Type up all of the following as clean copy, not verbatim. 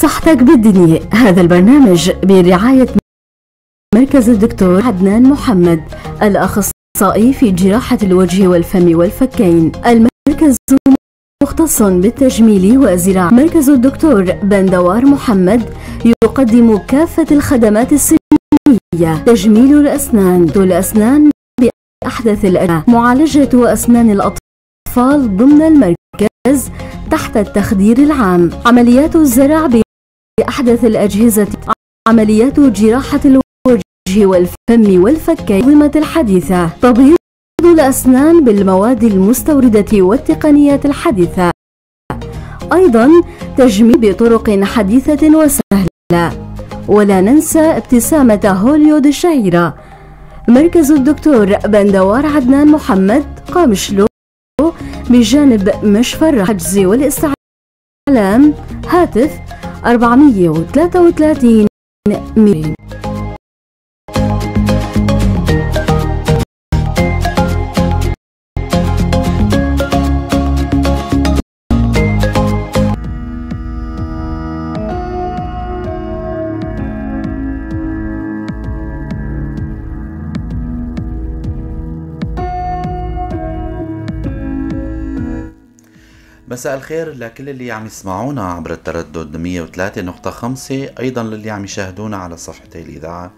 صحتك بالدنيا. هذا البرنامج برعاية مركز الدكتور عدنان محمد الأخصائي في جراحة الوجه والفم والفكين. المركز مختص بالتجميل وزراعة. مركز الدكتور بندوار محمد يقدم كافة الخدمات السنية، تجميل الأسنان، بأحدث الأجهزة، معالجة أسنان الأطفال ضمن المركز تحت التخدير العام، عمليات الزرع بأحدث الأجهزة، عمليات جراحة الوجه والفم والفكين الحديثة، تبييض الأسنان بالمواد المستوردة والتقنيات الحديثة، أيضا تجميل بطرق حديثة وسهلة. ولا ننسى ابتسامة هوليود الشهيرة. مركز الدكتور بندوار عدنان محمد، قامشلو، بجانب مشفى الحجز والاستعلام، هاتف 433 200. مساء الخير لكل اللي عم يسمعونا عبر التردد 103.5، أيضا للي عم يشاهدونا على صفحتي الإذاعة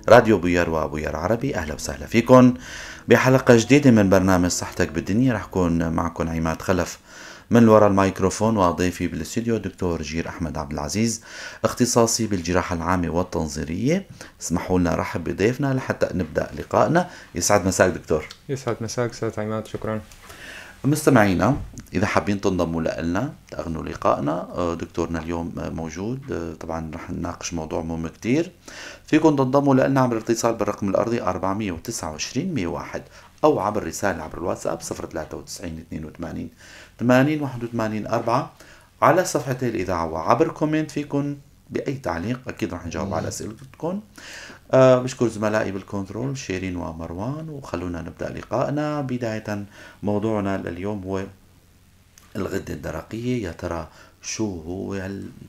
راديو بوير وبوير عربي. أهلا وسهلا فيكم بحلقة جديدة من برنامج صحتك بالدنيا. رح كون معكم عماد خلف من وراء الميكروفون، وضيفي بالاستوديو دكتور جير أحمد عبد العزيز، اختصاصي بالجراحة العامة والتنظيرية. اسمحوا لنا رحب بضيفنا لحتى نبدأ لقائنا. يسعد مساك دكتور. يسعد مساك أستاذ عماد، شكرا. مستمعينا إذا حابين تنضموا لنا تأغنوا لقائنا، دكتورنا اليوم موجود، طبعا رح نناقش موضوع مهم كتير. فيكم تنضموا لنا عبر الاتصال بالرقم الأرضي 429 101، أو عبر رسالة عبر الواتساب 093 82 80 81 4، على صفحة الإذاعة وعبر comment فيكم بأي تعليق، أكيد رح نجاوب على أسئلتكم. بشكر زملائي بالكنترول شيرين ومروان، وخلونا نبدأ لقائنا. بداية موضوعنا لليوم هو الغدة الدرقية. يا ترى شو هو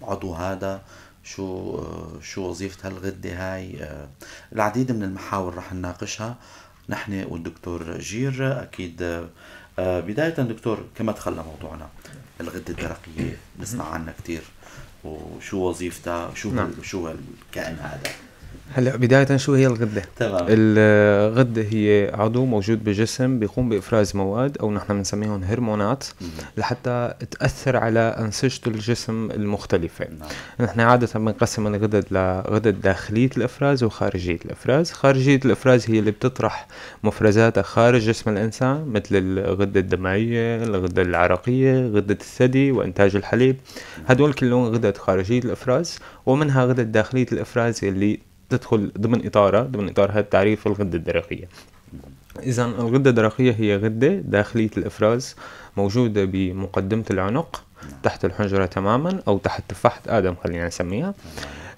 العضو هذا؟ شو وظيفة هالغدة هاي؟ العديد من المحاور رح نناقشها نحن والدكتور جير أكيد. بداية دكتور، كما تخلى موضوعنا الغدة الدرقية، نسمع عنها كتير، وشو وظيفتها؟ شو نعم. شو الكائن هذا؟ هلا بداية شو هي الغدة؟ تمام. الغدة هي عضو موجود بالجسم بيقوم بإفراز مواد أو نحن بنسميهم هرمونات لحتى تأثر على أنسجة الجسم المختلفة. نعم. نحن عادة بنقسم الغدد لغدد داخلية الإفراز وخارجية الإفراز. خارجية الإفراز هي اللي بتطرح مفرزاتها خارج جسم الإنسان، مثل الغدة الدمعية، الغدة العرقية، غدة الثدي وإنتاج الحليب. هدول كلهم غدد خارجية الإفراز، ومنها غدد داخلية الإفراز اللي تدخل ضمن إطارها، ضمن إطار هذا التعريف الغدة الدرقية. إذا الغدة الدرقية هي غدة داخلية الإفراز موجودة بمقدمة العنق تحت الحنجرة تماما، أو تحت تفاحة آدم خلينا نسميها.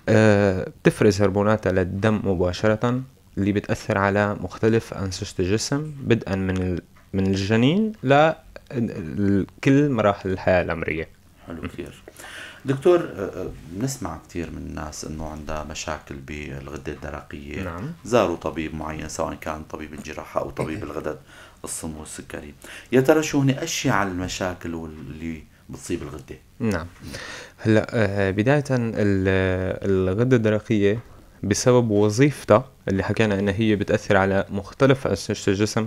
بتفرز هرموناتها للدم مباشرة اللي بتأثر على مختلف أنسجة الجسم، بدءا من الجنين لكل مراحل الحياة العمرية. حلو كثير دكتور. بنسمع كثير من الناس انه عندها مشاكل بالغده الدرقية. نعم. زاروا طبيب معين، سواء كان طبيب الجراحة او طبيب الغدد الصم والسكري. يا ترى شو هن اشيع المشاكل واللي بتصيب الغدة؟ نعم. هلا بداية الغدة الدرقية بسبب وظيفتها اللي حكينا انها هي بتاثر على مختلف انسجة الجسم،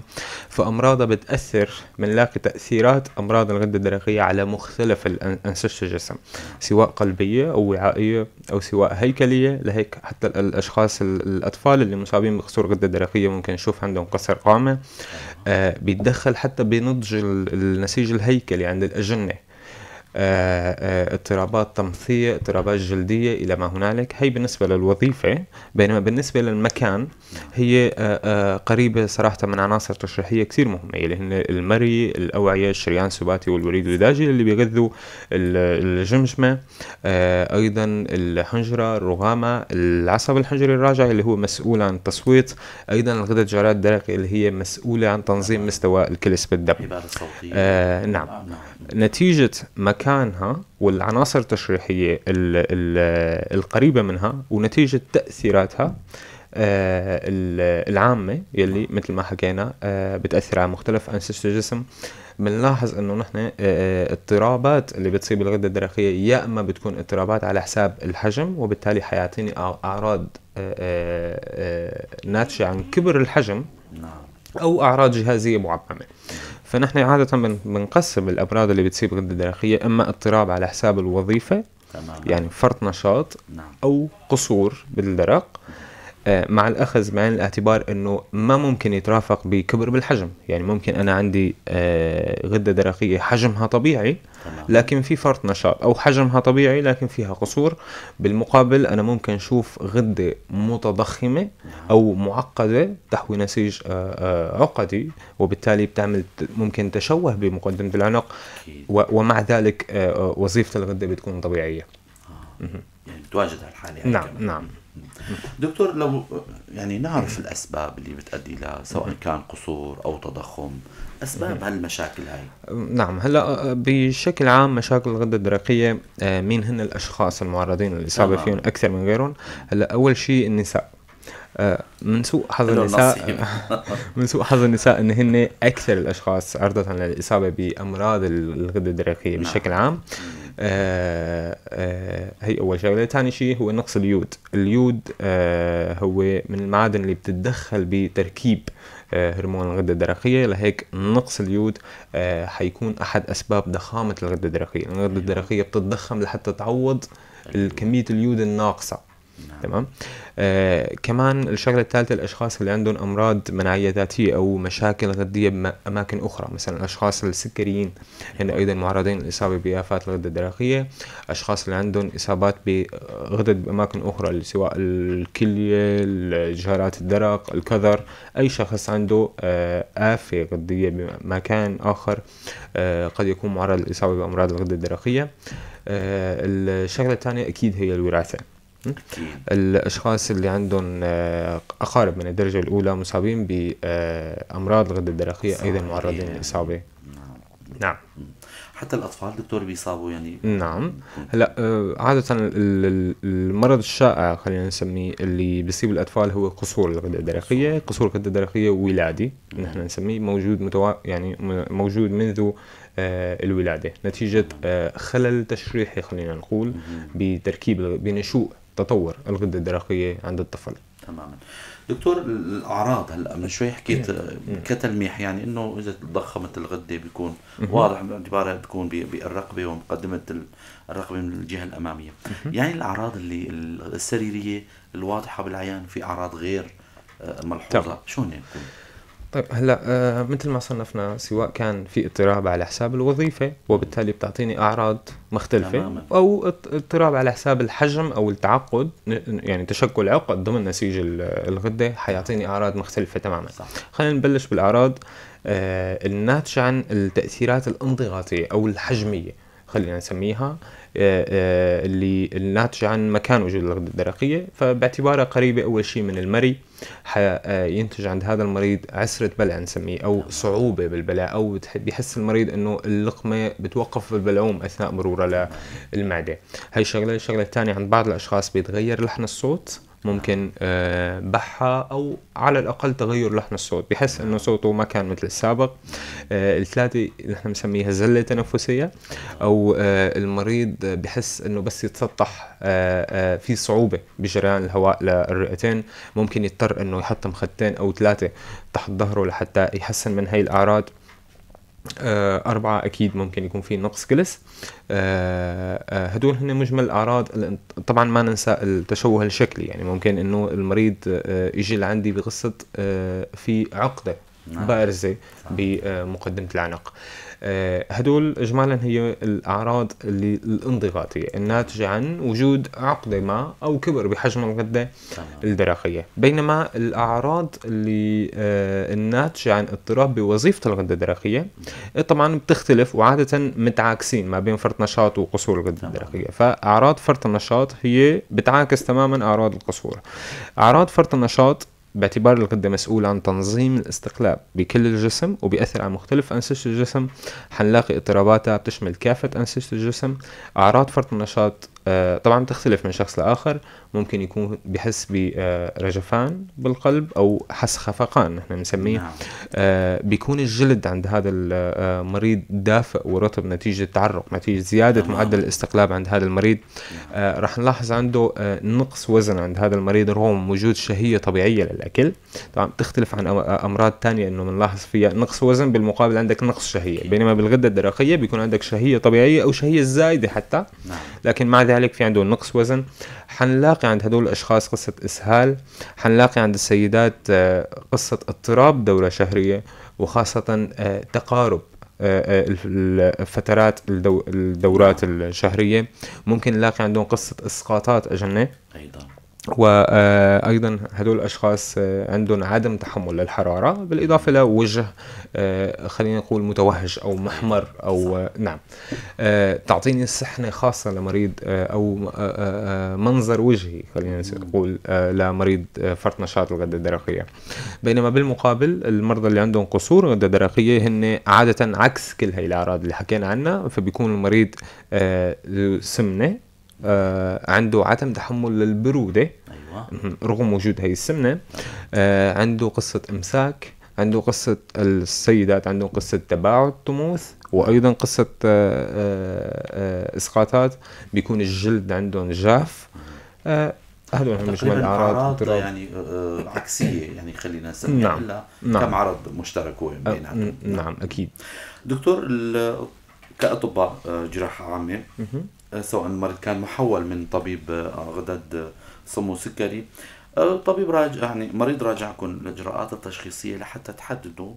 فامراضها بتاثر، بنلاقي تاثيرات امراض الغدة الدرقية على مختلف انسجة الجسم، سواء قلبية او وعائيه او سواء هيكلية. لهيك حتى الاشخاص الاطفال اللي مصابين بقصور غده درقيه ممكن نشوف عندهم قصر قامه. بيتدخل حتى بنضج النسيج الهيكلي عند الاجنة، اضطرابات تمثية، اضطرابات جلدية إلى ما هنالك. هي بالنسبة للوظيفة. بينما بالنسبة للمكان هي قريبة صراحة من عناصر تشريحية كثير مهمة اللي هن المري، الأوعية، الشريان السباتي والوريد الوداجي اللي بيغذوا الجمجمة، أيضا الحنجرة، الرغامة، العصب الحنجري الراجع اللي هو مسؤول عن التصويت، أيضا الغدة الجارات الدرقي اللي هي مسؤولة عن تنظيم مستوى الكلس بالدم. الصوتية. نعم. نتيجة مكان مكانها والعناصر التشريحية القريبة منها ونتيجة تأثيراتها العامة يلي مثل ما حكينا بتأثر على مختلف أنسجة الجسم. بنلاحظ انه نحن اضطرابات اللي بتصيب الغدة الدرقية يا اما بتكون اضطرابات على حساب الحجم، وبالتالي حيعطيني اعراض ناتجة عن كبر الحجم، او اعراض جهازية معممة. فنحن عادة بنقسم الامراض اللي بتصيب الغدة الدرقية اما اضطراب على حساب الوظيفة، يعني فرط نشاط، او قصور بالدرق، مع الأخذ بعين الاعتبار أنه ما ممكن يترافق بكبر بالحجم. يعني ممكن أنا عندي غدة درقية حجمها طبيعي لكن في فرط نشاط، أو حجمها طبيعي لكن فيها قصور. بالمقابل أنا ممكن أشوف غدة متضخمة أو معقدة تحوي نسيج عقدي، وبالتالي بتعمل ممكن تشوه بمقدمة العنق، ومع ذلك وظيفة الغدة بتكون طبيعية. يعني بتواجد هالحالة. نعم كمان. نعم دكتور، لو يعني نعرف الأسباب اللي بتؤدي لها، سواء كان قصور أو تضخم، أسباب هالمشاكل هاي. نعم، هلا بشكل عام مشاكل الغدة الدرقية مين هن الأشخاص المعرضين للإصابة فيهم أكثر من غيرهم؟ هلا أول شيء النساء. من سوء حظ النساء من سوء حظ النساء ان هن اكثر الاشخاص عرضة للاصابة بامراض الغدة الدرقية بشكل عام. هي اول شغله. ثاني شيء هو نقص اليود. اليود هو من المعادن اللي بتتدخل بتركيب هرمون الغدة الدرقية، لهيك نقص اليود حيكون احد اسباب ضخامه الغدة الدرقية. الغدة الدرقية بتتضخم لحتى تعوض كمية اليود الناقصة. تمام. كمان الشغلة الثالثة الاشخاص اللي عندهم امراض مناعية ذاتية او مشاكل غديه باماكن اخرى، مثلا الاشخاص السكريين هن ايضا معرضين للاصابة بافات الغدة الدرقية، اشخاص اللي عندهم اصابات بغدد باماكن اخرى سواء الكلية، جهارات الدرق، الكظر، اي شخص عنده افه غديه بمكان اخر قد يكون معرض للاصابة بامراض الغدة الدرقية. الشغلة الثانية اكيد هي الوراثة. الأشخاص اللي عندهم أقارب من الدرجة الأولى مصابين بأمراض الغدة الدرقية أيضا معرضين للإصابة. نعم. حتى الأطفال دكتور بيصابوا يعني؟ نعم. هلا عادة المرض الشائع خلينا نسميه اللي بيصيب الأطفال هو قصور الغدة الدرقية. قصور الغدة الدرقية ولادي نحن نسميه، موجود يعني موجود منذ الولادة نتيجة خلل تشريحي خلينا نقول بتركيب بنشوء تطور الغدة الدرقية عند الطفل. تماما. دكتور، الأعراض هلا من شوي حكيت كتلميح، يعني إنه إذا تضخمت الغدة بيكون واضح باعتبارها بتكون بالرقبة ومقدمة الرقبة من الجهة الأمامية. يعني الأعراض اللي السريرية الواضحة بالعيان، في أعراض غير ملحوظة، شو هن بتكون؟ طيب هلا مثل ما صنفنا سواء كان في اضطراب على حساب الوظيفة وبالتالي بتعطيني اعراض مختلفة، تماما، او اضطراب على حساب الحجم او التعقد، يعني تشكل عقد ضمن نسيج الغدة حيعطيني اعراض مختلفة تماما. صح. خلينا نبلش بالاعراض الناتجة عن التاثيرات الانضغاطيه او الحجميه خلينا نسميها، اللي الناتجة عن مكان وجود الغدة الدرقية. فباعتبارها قريبة أول شيء من المري، ينتج عند هذا المريض عسرة بلع نسميه، أو صعوبة بالبلع، أو بيحس المريض إنه اللقمة بتوقف بالبلعوم أثناء مرورها للمعدة. هاي شغلة. الشغلة الثانية عند بعض الأشخاص بيتغير لحن الصوت، ممكن بحة أو على الأقل تغير لحن الصوت، بحس إنه صوته ما كان مثل السابق. الثلاثة نحن بنسميها زلة تنفسية، أو المريض بحس إنه بس يتسطح في صعوبة بجريان الهواء للرئتين، ممكن يضطر إنه يحط مخدتين أو ثلاثة تحت ظهره لحتى يحسن من هاي الأعراض. 4 أكيد ممكن يكون في نقص كلس. هدول هن مجمل الأعراض. طبعا ما ننسى التشوه الشكلي، يعني ممكن إنه المريض يجي لعندي بقصة في عقدة بارزة بمقدمة العنق. هدول إجمالا هي الأعراض اللي الانضغاطية الناتجة عن وجود عقدة ما أو كبر بحجم الغدة الدرقية. بينما الأعراض اللي الناتجة عن اضطراب بوظيفة الغدة الدرقية طبعا بتختلف، وعادة متعاكسين ما بين فرط نشاط وقصور الغدة الدرقية. فأعراض فرط النشاط هي بتعاكس تماما أعراض القصور. أعراض فرط النشاط باعتبار الغدة مسؤولة عن تنظيم الاستقلاب بكل الجسم وبيأثر على مختلف أنسجة الجسم، حنلاقي اضطراباتها بتشمل كافة أنسجة الجسم. أعراض فرط النشاط طبعا بتختلف من شخص لآخر، ممكن يكون بحس برجفان بالقلب أو حس خفقان نحن بنسميه. نعم. بيكون الجلد عند هذا المريض دافئ ورطب نتيجة تعرق، نتيجة زيادة معدل الاستقلاب عند هذا المريض. رح نلاحظ عنده نقص وزن عند هذا المريض رغم وجود شهية طبيعية للأكل. طبعا بتختلف عن أمراض تانية إنه بنلاحظ فيها نقص وزن بالمقابل عندك نقص شهية، بينما بالغدة الدرقية بيكون عندك شهية طبيعية أو شهية زايدة حتى. نعم. لكن مع ذلك في عنده نقص وزن. حنلاقي عند هدول الأشخاص قصة إسهال، حنلاقي عند السيدات قصة اضطراب دورة شهرية، وخاصة تقارب الفترات الدورات الشهرية. ممكن نلاقي عندهم قصة إسقاطات أجنة أيضا. وأيضا هدول الأشخاص عندهم عدم تحمل للحرارة، بالإضافة لوجه خلينا نقول متوهج أو محمر أو نعم. تعطيني سحنة خاصة لمريض أو منظر وجهي خلينا نقول لمريض فرط نشاط الغدة الدرقية. بينما بالمقابل المرضى اللي عندهم قصور غدة درقية هن عادة عكس كل هاي الأعراض اللي حكينا عنها، فبيكون المريض سمنة، عنده عدم تحمل للبرودة. رغم وجود هاي السمنة، عنده قصة إمساك، عنده قصة السيدات عندهم قصة تباعد طموث، وأيضا قصة إسقاطات، بيكون الجلد عندهم جاف. هدول هم مجمل أعراض يعني عكسية، يعني خلينا نسميها. نعم. إلا نعم. كم عرض مشترك هو بيناتهم. نعم أكيد. دكتور، كأطباء جراحة عامة، سواء المريض كان محول من طبيب غدد صم وسكري، طبيب راجع، يعني مريض راجعكم الإجراءات التشخيصية لحتى تحددوا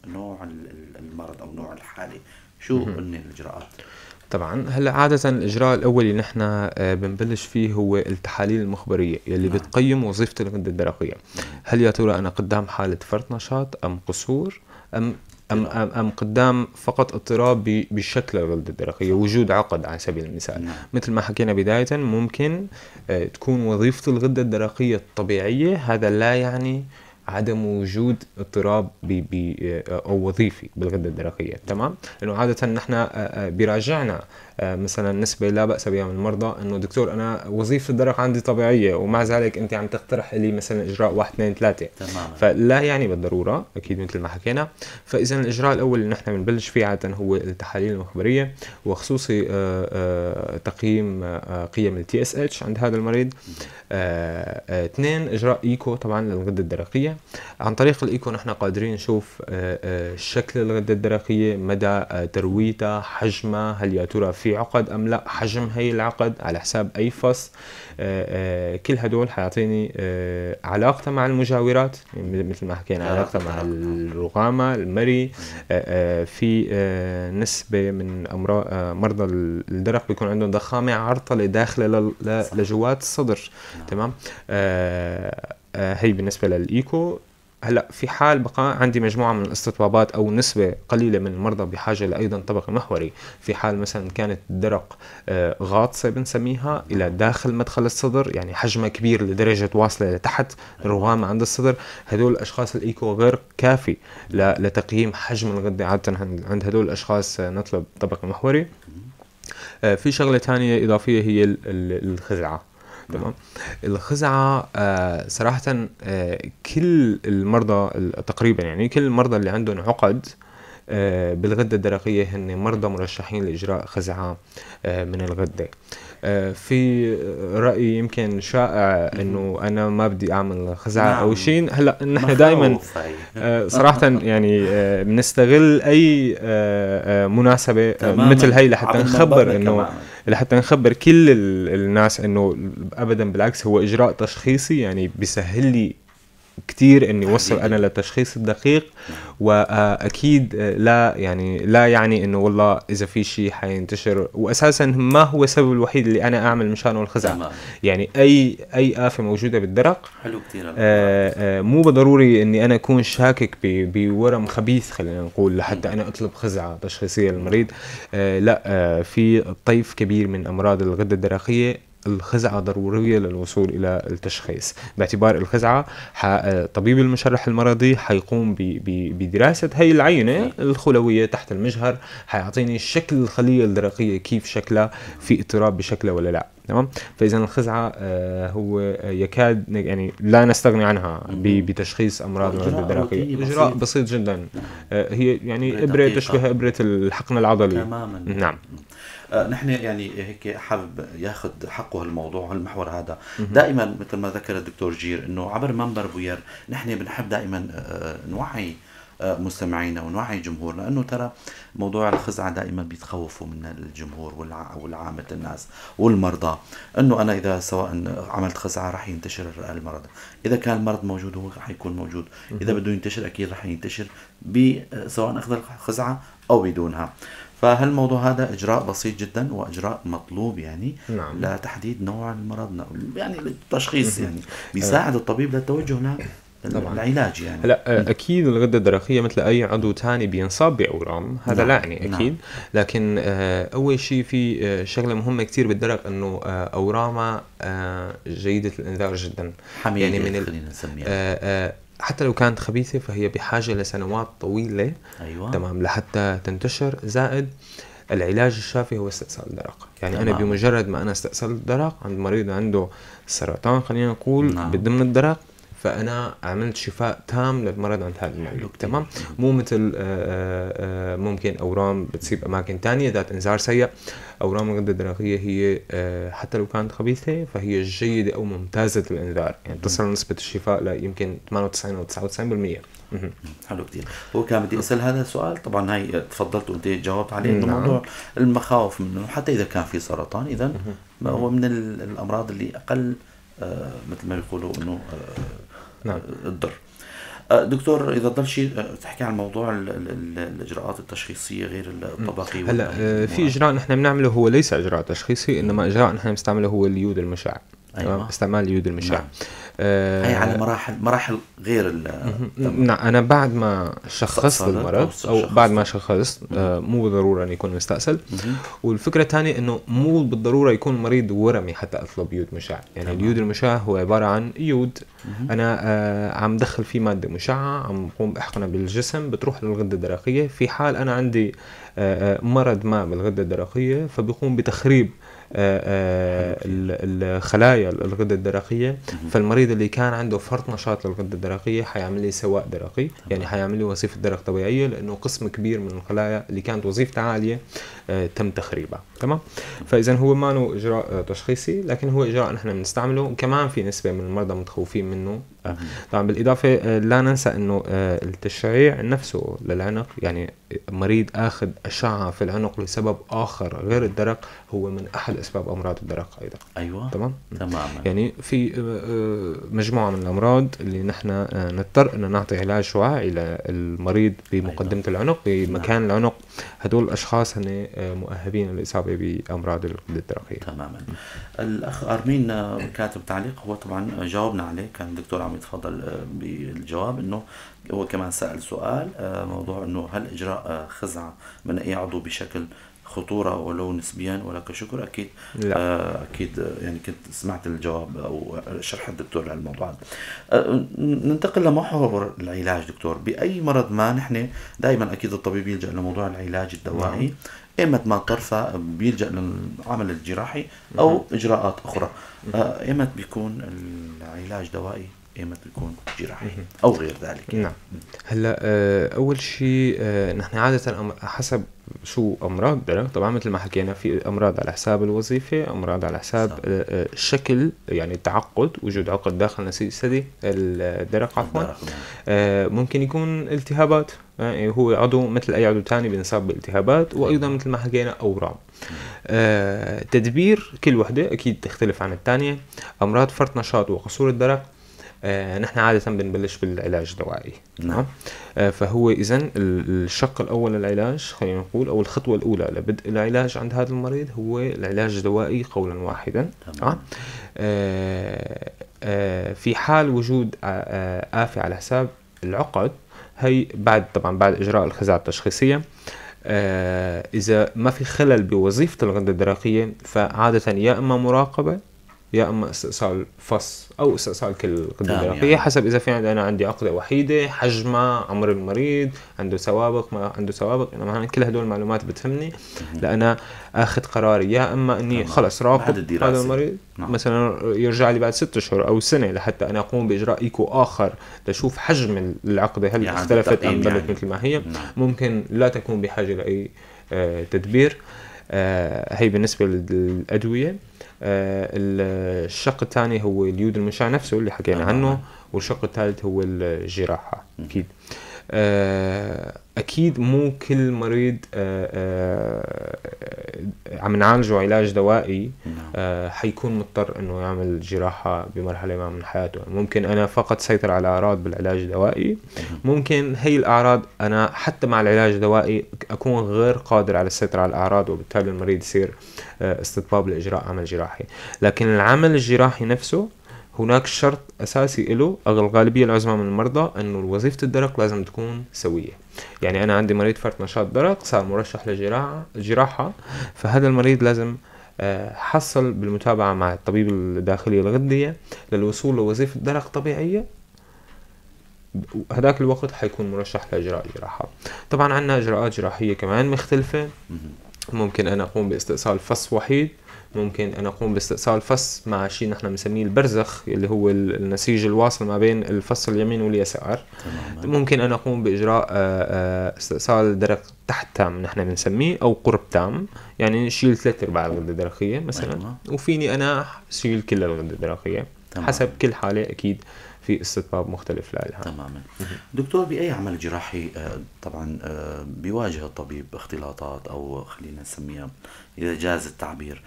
نوع المرض أو نوع الحالة، شو هن الإجراءات؟ طبعا هلا عادة الإجراء الأولي اللي نحن بنبلش فيه هو التحاليل المخبرية يلي بتقيم وظيفة الغدة الدرقية. هل يا ترى أنا قدام حالة فرط نشاط أم قصور أم قدام فقط اضطراب بشكل الغدة الدرقية، وجود عقد على سبيل المثال. مثل ما حكينا بداية ممكن تكون وظيفة الغدة الدرقية الطبيعية، هذا لا يعني عدم وجود اضطراب أو وظيفي بالغدة الدرقية. تمام؟ لأنه عادة نحن بيراجعنا مثلا نسبة لا بأس بها من المرضى إنه دكتور أنا وظيفة الدرق عندي طبيعية ومع ذلك أنت عم تقترح لي مثلا إجراء 1 2 3. تمام. فلا يعني بالضرورة أكيد مثل ما حكينا. فإذا الإجراء الأول اللي نحن بنبلش فيه عادة هو التحاليل المخبرية، وخصوصي تقييم قيم ال TSH عند هذا المريض. 2 إجراء إيكو طبعا للغدة الدرقية. عن طريق الإيكو نحن قادرين نشوف شكل الغدة الدرقية، مدى ترويتها، حجمها، هل يا ترى في عقد أم لا، حجم هي العقد على حساب أي فص. كل هدول حيعطيني علاقتها مع المجاورات، يعني مثل ما حكينا علاقتها مع الرغامة المري. في نسبة من مرضى الدرق بيكون عندهم ضخامة عرطلة داخلة لجوات الصدر. تمام. هي بالنسبة للإيكو. هلا في حال بقى عندي مجموعة من الاستطبابات أو نسبة قليلة من المرضى بحاجة لأيضا طبق محوري، في حال مثلا كانت الدرق غاطسة بنسميها إلى داخل مدخل الصدر، يعني حجمها كبير لدرجة واصلة لتحت الرغامة عند الصدر، هدول الأشخاص الإيكو غير كافي لتقييم حجم الغدة. عادة عند هدول الأشخاص نطلب طبق محوري. في شغلة تانية إضافية هي الخزعة. تمام. الخزعة صراحة كل المرضى تقريبا، يعني كل المرضى اللي عندهم عقد بالغدة الدرقية هن مرضى مرشحين لإجراء خزعة من الغدة. في رأي يمكن شائع إنه أنا ما بدي أعمل خزعة أو شيء. هلا نحن دائما صراحة يعني بنستغل أي مناسبة مثل هي لحتى نخبر إنه لحتى نخبر كل الناس إنه أبدا بالعكس هو إجراء تشخيصي، يعني بيسهل لي كتير اني وصل انا للتشخيص الدقيق. واكيد لا يعني لا يعني انه والله اذا في شيء حينتشر، واساسا ما هو السبب الوحيد اللي انا اعمل مشانه الخزعه. يعني اي آفة موجودة بالدرق حلو كتير، مو بالضروري اني انا اكون شاكك بورم خبيث خلينا نقول لحتى انا اطلب خزعه تشخيصيه للمريض. لا، في طيف كبير من امراض الغدة الدرقية الخزعة ضرورية للوصول إلى التشخيص، باعتبار الخزعة طبيب المشرح المرضي حيقوم بدراسة هي العينة الخلوية تحت المجهر، حيعطيني شكل الخلية الدرقية كيف شكلها، في اضطراب بشكلها ولا لا. تمام. فإذا الخزعة هو يكاد يعني لا نستغني عنها بتشخيص أمراض الغدة الدرقية. إجراء بسيط جدا، هي يعني إبرة تشبه إبرة الحقن العضلي تماما. نعم. نحن يعني هيك حابب ياخذ حقه الموضوع هالمحور هذا. دائما مثل ما ذكر الدكتور جير انه عبر منبر بوير نحن بنحب دائما نوعي مستمعينا ونوعي جمهورنا انه ترى موضوع الخزعه دائما بيتخوفوا من الجمهور والعامة الناس والمرضى، انه انا اذا سواء عملت خزعه رح ينتشر المرض، اذا كان المرض موجود هو رح يكون موجود، اذا بده ينتشر اكيد رح ينتشر سواء اخذ الخزعه او بدونها. فهالموضوع هذا اجراء بسيط جدا واجراء مطلوب يعني. نعم. لتحديد نوع المرض، يعني للتشخيص، يعني بيساعد الطبيب للتوجه العلاج يعني. هلا اكيد الغدة الدرقية مثل اي عضو ثاني بينصاب باورام، هذا نعم. لا يعني اكيد. نعم. لكن اول شيء في شغله مهمة كثير بالدرق انه اورامها جيدة الانذار جدا، حميده يعني من خلينا نسميها، حتى لو كانت خبيثة فهي بحاجة لسنوات طويلة. أيوة. تمام، لحتى تنتشر. زائد العلاج الشافي هو استئصال الدرق، يعني تمام. أنا بمجرد ما أنا استئصلت الدرق عند مريض عنده سرطان خلينا نقول نعم. ضمن الدرق، فأنا عملت شفاء تام للمرض عند هذا المريض. تمام. مو مثل ممكن أورام بتصيب أماكن تانية ذات إنذار سيء. أورام الغدة الدرقية هي حتى لو كانت خبيثة فهي جيدة أو ممتازة الإنذار، يعني تصل نسبة الشفاء ليمكن 98 أو 99%. حلو كثير. هو كان بدي اسال هذا السؤال، طبعا هي تفضلت وانت جاوبت عليه، انه نعم. موضوع المخاوف منه حتى اذا كان في سرطان، اذا هو من الامراض اللي اقل مثل ما بيقولوا انه نعم. الضر. دكتور اذا ضل شيء تحكي عن موضوع الاجراءات التشخيصية غير الطبقي. هلا في اجراء نحن بنعمله هو ليس اجراء تشخيصي، انما اجراء نحن بنستعمله هو اليود المشع. أيوة. استعمال اليود المشع. نعم. هي على مراحل غير نعم. انا بعد ما شخصت المرض او بعد ما شخصت مو بالضرورة ان يكون مستأصل. والفكرة الثانية انه مو بالضرورة يكون مريض ورمي حتى اطلب يود مشع، يعني تمام. اليود المشع هو عبارة عن يود انا عم دخل فيه مادة مشعه، عم بقوم باحقنها بالجسم، بتروح للغده الدرقية. في حال انا عندي مرض ما بالغده الدرقية فبيقوم بتخريب الخلايا الغدة الدرقية. فالمريض اللي كان عنده فرط نشاط للغدة الدرقية حيعمل لي سواء درقي، يعني حيعمل لي وظيفة درق طبيعية، لأنه قسم كبير من الخلايا اللي كانت وظيفتها عالية تم تخريبها. تمام. فإذا هو ما له إجراء تشخيصي، لكن هو إجراء نحن بنستعمله. كمان في نسبة من المرضى متخوفين منه. طبعا بالإضافة لا ننسى أنه التشعيع نفسه للعنق، يعني مريض آخذ أشعة في العنق لسبب آخر غير الدرق هو من أحد أسباب أمراض الدرق أيضا. أيوة. تمام. تماما. يعني في مجموعة من الأمراض اللي نحن نضطر أن نعطي علاج شعاعي للمريض بمقدمة أيوة. العنق، بمكان العنق. هدول الأشخاص هن مؤهبين للإصابة بأمراض الغدة الدرقية. تماما. الأخ أرمين كاتب تعليق، هو طبعا جاوبنا عليه، كان الدكتور عم يتفضل بالجواب، انه هو كمان سأل سؤال موضوع انه هل اجراء خزعة من اي عضو بشكل خطورة ولو نسبيا، ولك شكر. اكيد لا. اكيد يعني كنت سمعت الجواب او شرح الدكتور للموضوع. ننتقل لمحور العلاج دكتور. باي مرض ما نحن دائما اكيد الطبيب يلجأ لموضوع العلاج الدوائي، ايمت ما طرفه بيلجأ للعمل الجراحي او اجراءات اخرى. ايمت بيكون العلاج دوائي، ايمت بيكون جراحي او غير ذلك؟ نعم. هلا اول شيء نحن عادة حسب شو امراض درق، طبعا مثل ما حكينا في امراض على حساب الوظيفة، امراض على حساب الشكل، يعني التعقد، وجود عقد داخل نسيج الثدي الدرق عفوا. ممكن يكون التهابات، يعني هو عضو مثل اي عضو ثاني بينصاب بالتهابات، وايضا مثل ما حكينا اورام. تدبير كل وحده اكيد تختلف عن الثانية. امراض فرط نشاط وقصور الدرق نحن عادة بنبلش بالعلاج الدوائي. نعم. فهو إذن الشق الأول للعلاج خلينا نقول، أو الخطوة الأولى لبدء العلاج عند هذا المريض هو العلاج الدوائي قولا واحدا. تمام. في حال وجود آفة على حساب العقد، هي بعد طبعا بعد إجراء الخزعة التشخيصية، إذا ما في خلل بوظيفة الغدة الدرقية فعادة يا إما مراقبة يا اما استئصال فص او استئصال كل الغدة الدرقية يعني. حسب اذا في عندي انا عندي عقده وحيده، حجمها، عمر المريض، عنده سوابق ما عنده سوابق، انما كل هدول المعلومات بتهمني لانا اخذ قراري، يا اما اني خلص راقب هذا المريض مثلا يرجع لي بعد 6 اشهر او سنة لحتى انا اقوم باجراء ايكو اخر لشوف حجم العقدة هل يعني اختلفت ام ظلت يعني مثل ما هي. ممكن لا تكون بحاجة لاي تدبير. هي بالنسبة للادوية. الشق الثاني هو اليود المشع نفسه اللي حكينا عنه، والشق الثالث هو الجراحة. اكيد اكيد مو كل مريض عم نعالجه علاج دوائي حيكون مضطر انه يعمل جراحه بمرحلة ما من حياته. ممكن انا فقط سيطر على اعراض بالعلاج الدوائي، ممكن هي الاعراض انا حتى مع العلاج الدوائي اكون غير قادر على السيطرة على الاعراض، وبالتالي المريض يصير استطباب لاجراء عمل جراحي. لكن العمل الجراحي نفسه هناك شرط اساسي له الغالبية العظمى من المرضى، انه وظيفة الدرق لازم تكون سويه. يعني انا عندي مريض فرط نشاط درق صار مرشح لجراحه، فهذا المريض لازم حصل بالمتابعة مع الطبيب الداخلي الغديه للوصول لوظيفة درق طبيعية، هذاك الوقت حيكون مرشح لاجراء جراحه. طبعا عندنا اجراءات جراحية كمان مختلفة، ممكن انا اقوم باستئصال فص وحيد، ممكن أن أقوم باستئصال فص مع شيء نحن بنسميه البرزخ اللي هو النسيج الواصل ما بين الفص اليمين واليسار. ممكن أن أقوم بإجراء استئصال درق تحت تام نحن بنسميه، أو قرب تام، يعني نشيل 3/4 الغدة الدرقية مثلا. أيوة. وفيني أنا أشيل كل الغدة الدرقية. حسب كل حالة أكيد في استطباب مختلف لها. تماما. دكتور، بأي عمل جراحي طبعا بيواجه الطبيب اختلاطات، أو خلينا نسميها إذا جاز التعبير،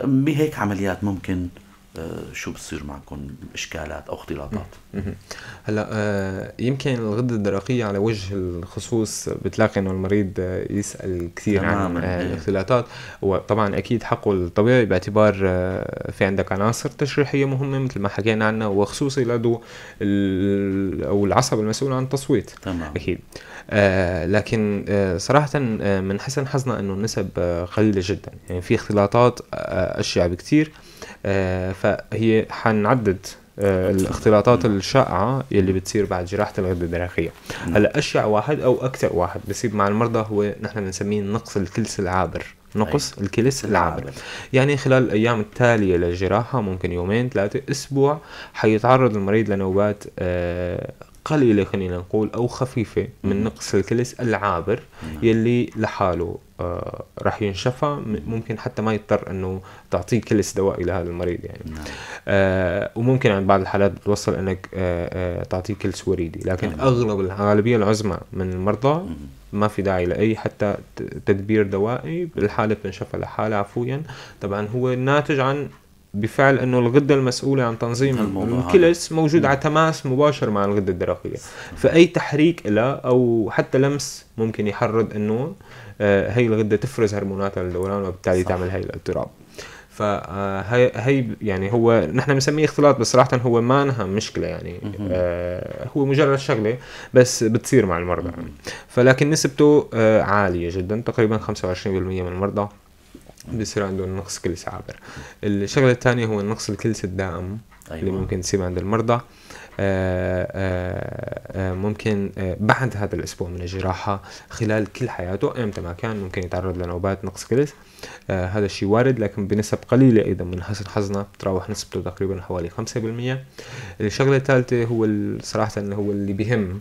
بهيك عمليات ممكن شو بصير معكم اشكالات او اختلاطات؟ هلا يمكن الغدة الدرقية على وجه الخصوص بتلاقي انه المريض يسال كثير عن الاختلاطات، وطبعا اكيد حقه الطبيعي باعتبار في عندك عناصر تشريحيه مهمة مثل ما حكينا عنها، وخصوصي لدو او العصب المسؤول عن التصويت. تمام. اكيد. لكن صراحة من حسن حظنا انه النسب قليله جدا، يعني في اختلاطات اشيع بكثير. فهي حنعدد الاختلاطات الشائعة يلي بتصير بعد جراحة الغدة الدرقية. هلا أشيع واحد أو أكثر واحد بصير مع المرضى هو نحن بنسميه نقص الكلس العابر. نقص الكلس العابر، يعني خلال الأيام التالية للجراحة ممكن يومين 3 أسبوع حيتعرض المريض لنوبات قليلة خلينا نقول أو خفيفة من نقص الكلس العابر يلي لحاله راح ينشفى، ممكن حتى ما يضطر انه تعطيه كلس دوائي لهذا المريض يعني. وممكن عند بعض الحالات بتوصل انك تعطيه كلس وريدي، لكن اغلب الغالبية العظمى من المرضى ما في داعي لاي حتى تدبير دوائي، بالحالة بتنشفى لحالها عفويا. طبعا هو ناتج عن بفعل انه الغدة المسؤولة عن تنظيم الكلس موجود على تماس مباشر مع الغدة الدرقية، فاي تحريك لها او حتى لمس ممكن يحرض انه هي الغدة تفرز هرموناتها للدوران، وبالتالي تعمل هي الاضطراب. فهي هي يعني هو نحن بنسميه اختلاط، بس صراحة هو ما انها مشكلة يعني، هو مجرد شغله بس بتصير مع المرضى يعني. فلكن نسبته عالية جدا، تقريبا 25% من المرضى بيصير عندهم نقص كلس عابر. الشغلة الثانية هو نقص الكلس الدائم. أيوة. اللي ممكن تصير عند المرضى. ممكن بعد هذا الأسبوع من الجراحة خلال كل حياته إمتى ما كان ممكن يتعرض لنوبات نقص كلس. هذا الشيء وارد لكن بنسب قليلة أيضا من حسن حظنا بتراوح نسبته تقريبا حوالي 5%. الشغلة الثالثة هو صراحة هو اللي بهم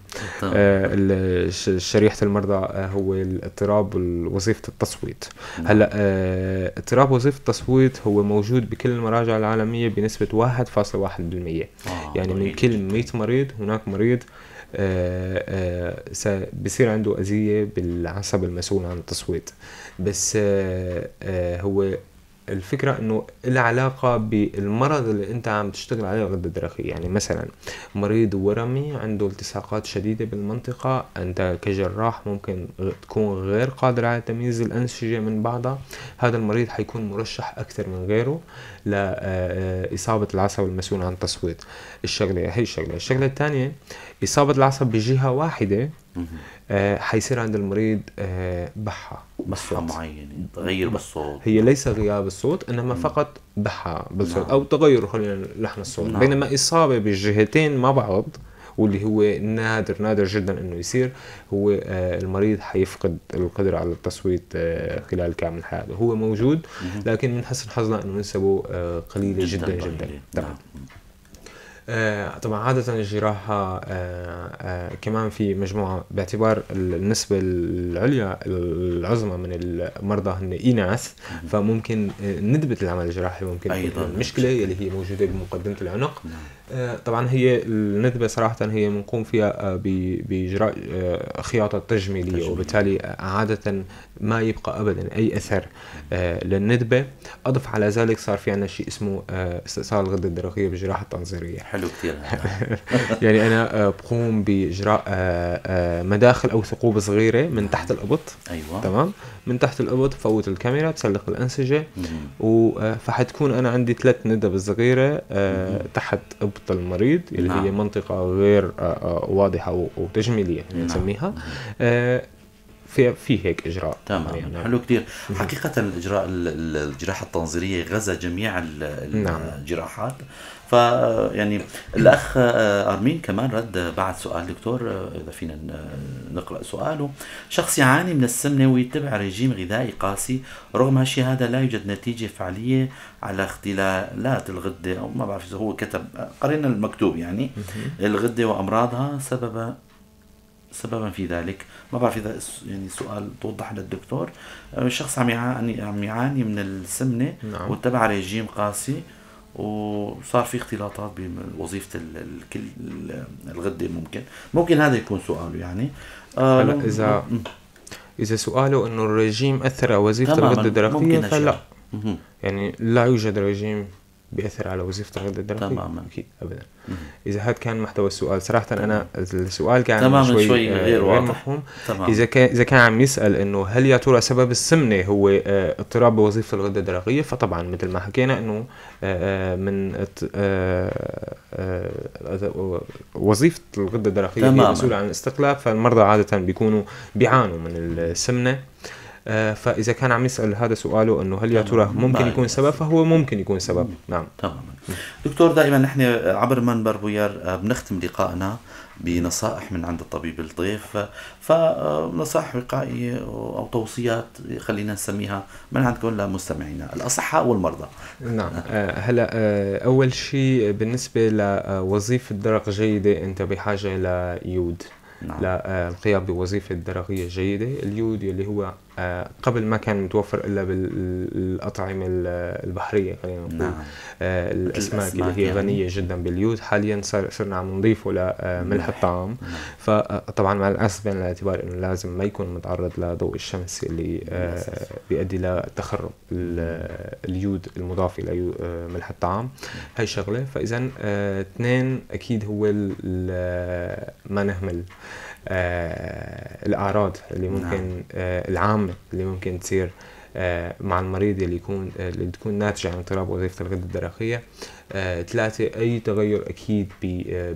شريحة المرضى، هو الاضطراب وظيفة التصويت. هلا اضطراب وظيفة التصويت هو موجود بكل المراجع العالمية بنسبة 1.1%. يعني من كل 100 مريض هناك مريض بصير عنده أذية بالعصب المسؤول عن التصويت. بس هو الفكرة انه لها علاقة بالمرض اللي انت عم تشتغل عليه الغدة الدرقية. يعني مثلا مريض ورمي عنده التصاقات شديدة بالمنطقة، انت كجراح ممكن تكون غير قادر على تمييز الانسجة من بعضها، هذا المريض حيكون مرشح اكثر من غيره لإصابة العصب المسؤول عن التصويت. الشغلة هي الشغلة. الشغلة الثانية إصابة العصب بجهة واحدة حيصير عند المريض بحة بالصوت معينة، تغير بالصوت. هي ليس غياب الصوت، إنما فقط بحة بالصوت. أو تغير خلينا لحن الصوت. بينما إصابة بالجهتين مع بعض، واللي هو نادر جدا إنه يصير، هو المريض حيفقد القدرة على التصويت خلال كامل حياته. هو موجود، لكن من حسن حظنا إنه نسبه قليلة جدا جدا. تمام. طبعا عادة الجراحة كمان في مجموعة، باعتبار النسبة العليا العظمى من المرضى هن إناث، فممكن ندبة العمل الجراحي ممكن أيضا المشكلة اللي هي موجودة بمقدمة العنق. طبعا هي الندبة صراحة هي بنقوم فيها بإجراء خياطة تجميلية، وبالتالي عادة ما يبقى أبدا أي أثر للندبة. أضف على ذلك صار في عندنا شيء اسمه استئصال الغدة الدرقية بالجراحة التنظيرية. حلو كثير. يعني أنا بقوم بإجراء مداخل أو ثقوب صغيرة من تحت الإبط. أيوة. تمام، من تحت الإبط بفوت الكاميرا بسلق الأنسجة، فحتكون أنا عندي 3 ندب صغيرة تحت إبط المريض، اللي هي منطقة غير واضحة وتجميلية نسميها. في هيك إجراء. تمام. يعني حلو كتير. حقيقة الإجراء الجراحة التنظيرية غزا جميع الجراحات. فيعني الأخ أرمين كمان رد بعد سؤال دكتور، إذا فينا نقرأ سؤاله. شخص يعاني من السمنة ويتبع رجيم غذائي قاسي، رغم هالشيء هذا لا يوجد نتيجة فعلية على اختلالات الغدة، أو ما بعرف إذا هو كتب، قرينا المكتوب يعني الغدة وأمراضها سببا في ذلك. ما بعرف إذا يعني سؤال توضح للدكتور. الشخص عم يعاني من السمنة. واتبع رجيم قاسي وصار في اختلاطات بوظيفة الكل الغدة. ممكن هذا يكون سؤاله يعني. هلا إذا سؤاله إنه الرجيم أثر على وظيفة الغدة الدرقية، فلا. يعني لا يوجد رجيم بيأثر على وظيفة الغدة الدرقية. تماما. أكيد أبدا. إذا هذا كان محتوى السؤال، صراحة أنا السؤال كان شوي غير مفهوم. إذا كان عم يسأل إنه هل يا ترى سبب السمنة هو اضطراب بوظيفة الغدة الدرقية، فطبعا مثل ما حكينا إنه من وظيفة الغدة الدرقية هي مسؤولة عن الاستقلاب، فالمرضى عادة بيكونوا بيعانوا من السمنة. فإذا كان عم يسأل هذا سؤاله إنه هل يا ترى ممكن يكون سبب، فهو ممكن يكون سبب. نعم. تماما. دكتور، دائما نحن عبر منبر بويار بنختم لقائنا بنصائح من عند الطبيب الضيف، فنصائح وقائية أو توصيات خلينا نسميها من عندكم لمستمعينا الأصحاء والمرضى. نعم. هلا أول شيء بالنسبة لوظيفة درق جيدة، أنت بحاجة ليود. نعم. للقيام بوظيفة درقية جيدة. اليود اللي هو قبل ما كان متوفر إلا بالأطعمة البحرية، خلينا نقول. نعم. الأسماك اللي هي غنية جدا باليود، حاليا صرنا عم نضيفه لملح الطعام. نعم. فطبعا مع الأسف بين الاعتبار إنه لازم ما يكون متعرض لضوء الشمس اللي بيؤدي لتخرب اليود المضاف إلى ملح الطعام. هاي شغلة. فإذا اثنين، أكيد هو ما نهمل الأعراض اللي ممكن. نعم. العامة اللي ممكن تصير مع المريض اللي تكون ناتجة عن اضطراب وظيفة الغدة الدرقية. ثلاثة، أي تغير أكيد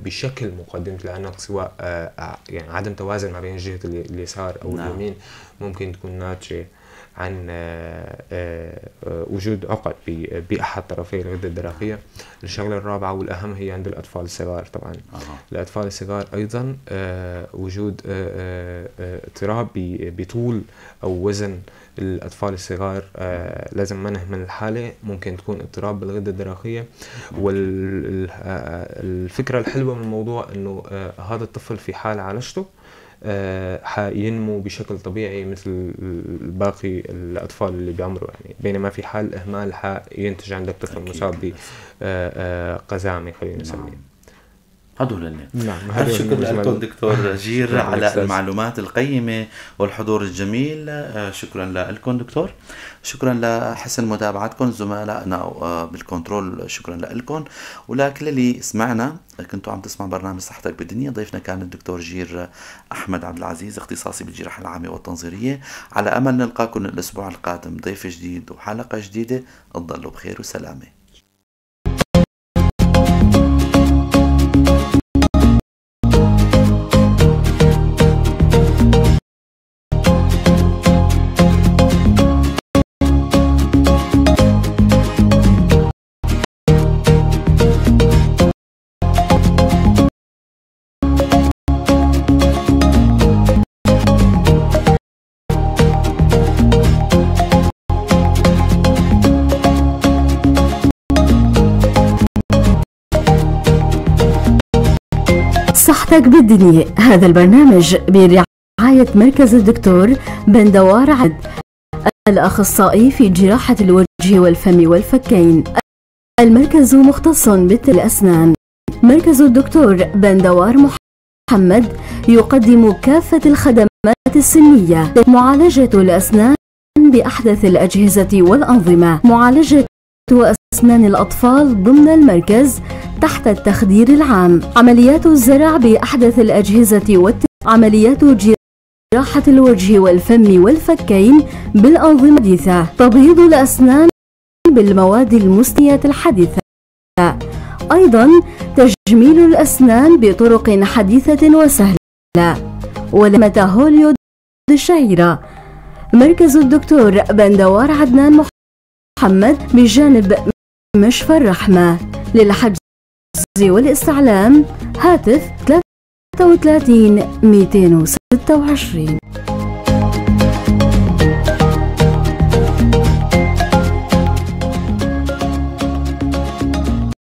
بشكل مقدمة العنق، سواء يعني عدم توازن ما بين جهة اليسار أو نعم. اليمين، ممكن تكون ناتجة عن وجود عقد بأحد طرفي الغدة الدرقية. الشغلة الرابعة والأهم هي عند الأطفال الصغار. طبعا الأطفال الصغار أيضا وجود اضطراب بطول أو وزن الأطفال الصغار، لازم ما نهمل الحالة، ممكن تكون اضطراب بالغدة الدرقية. والفكرة الحلوة من الموضوع إنه هذا الطفل في حال عالجته حينمو بشكل طبيعي مثل باقي الأطفال اللي بعمره يعني، بينما في حال إهمال حينتج عندك طفل مصاب بقزامة خلينا نسميه. هدول اللي. نعم. شكرا لكم دكتور جير على المعلومات القيمة والحضور الجميل. شكرا لكم دكتور، شكرا لحسن متابعتكم زملائنا بالكنترول، شكرا لكم ولكل اللي سمعنا. كنتوا عم تسمع برنامج صحتك بالدنيا، ضيفنا كان الدكتور جير أحمد عبد العزيز، اختصاصي بالجراحة العامة والتنظيرية. على أمل نلقاكم الأسبوع القادم ضيف جديد وحلقة جديدة. تضلوا بخير وسلامة. صحتك بالدنيا. هذا البرنامج برعاية مركز الدكتور بندوار عد، الأخصائي في جراحة الوجه والفم والفكين. المركز مختص بالأسنان. مركز الدكتور بندوار محمد يقدم كافة الخدمات السنية، معالجة الأسنان بأحدث الأجهزة والأنظمة، معالجة أسنان الأطفال ضمن المركز تحت التخدير العام، عمليات الزرع بأحدث الأجهزة عمليات جراحة الوجه والفم والفكين بالأنظمة الحديثة، تبييض الأسنان بالمواد المستنية الحديثة، أيضا تجميل الأسنان بطرق حديثة وسهلة، ولمة هوليود الشهيرة. مركز الدكتور بندوار عدنان محمد بجانب مشفى الرحمة. للحجز والاستعلام هاتف 33 226.